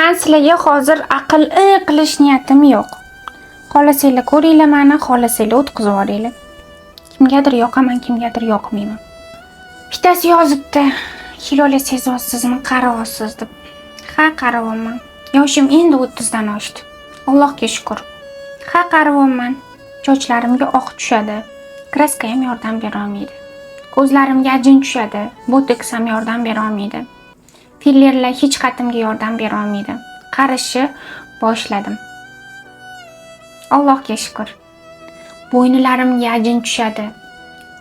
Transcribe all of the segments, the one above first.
Man sizlarga hozir aql qilish niyatim yo'q. Xohlasanglar ko'ringlar mani, xohlasanglar o'tkazib yuboringlar. Kimgadir yoqaman, kimgadir yoqmayman. Bittasi yozibdi: "Hilola, sezyapsizmi, qarayapsiz?" deb. Ha, qarayapman. Yoshim endi 30 dan oshdi. Allohga shukur. Ha, qarayapman. Sochlarimga oq tushadi. Краска ham yordam bera olmaydi. Ko'zlarimga ajin tushadi. Botoks ham yordam bera olmaydi. Fillerlar hech qatimga yordam bera olmaydi. Qarishni boshladim. Allohga shukur. Bo'ynilarimga ajin tushadi.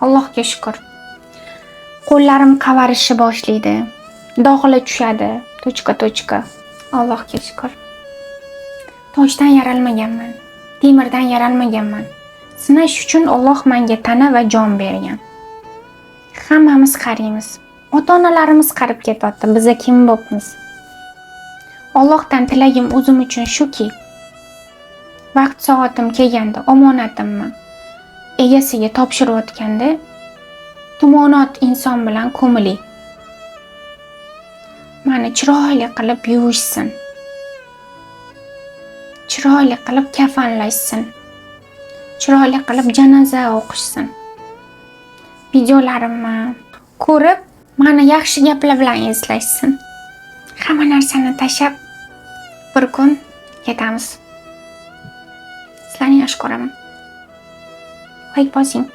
Allohga shukur. Qo'llarim qavarishni boshlaydi. Dog'lar tushadi. Точка точка. Allohga shukur. Toshdan yaralmaganman. Temirdan yaralmaganman. Sinash uchun Alloh menga tana va jon bergan. Hammamiz qariymiz. Ota-onalarimiz qarib ketyapti. Biza kim bo'pmiz? Allohdan tilagim o'zim uchun shuki, vaqt soatim kelganda omonatimni egasiga topshirayotganda tumonat inson bilan ko'milay. Mani chiroyli qilib yuvishsin. Chiroyli qilib kafanlashsin. Chiroyli qilib janoza o'qishsin. Videolarimni ko'rib, mani yaxshi gaplar bilan eslashsin. Hamma narsani tashlab bir kun ketamiz. Sizlarni yaxshi ko'raman. Like bosing.